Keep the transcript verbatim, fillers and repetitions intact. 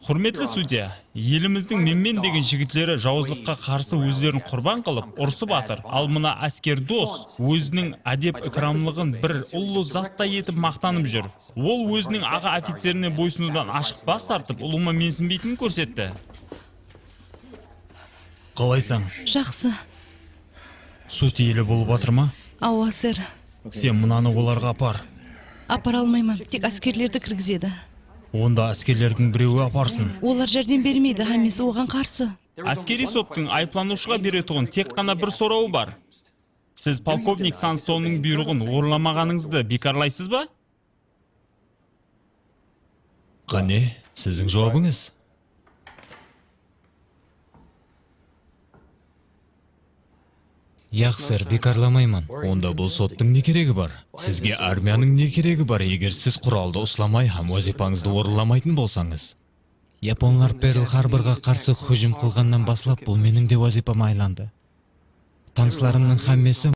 Húrmetli sudya, elimizdiń menmen degen jigitleri jawızlıqqa qarsı ózlerin qurban qılıp, urısıp atır. Al mına ásker dos, óziniń ádep-ikramlıǵın bir ullı zatтай etip maqtanıp júr. Ol óziniń aǵa oficerine boysınıwdan ashıq bas tartıp, ulıwma mensinbeytinin kórsetti. Qalaysań? Jaqsı. Sud ele bolıp atır ma? Awa, ser. Sen mınanı olarǵa apar. Apara almayman, tek áskerlerdi kirgizedi. Onda áskerlerdiń birewi aparsın. Olar járdem bermeydi, hámmesi oǵan qarsı. Áskeriy sottıń ayıplanıwshıǵa beretuǵın tek ǵana bir sorawı bar. Siz polkovnik Sanstonıń buyrıǵın orınlamaǵanıńızdı biykarlaysız ba? Qáne, siziń juwabıńız? Yaq, ser, biykarlamayman. Onda bul sottıń ne keregi bar? Sizge armiyanıń ne keregi bar, eger siz quraldı uslamay hám wazıypańızdı orınlamaytın bolsańız? Yaponlar Perl Harborǵa qarsı hújim qılǵannan baslap, bul meniń de wazıypama aylandı. Tanıslarımnıń hámmesi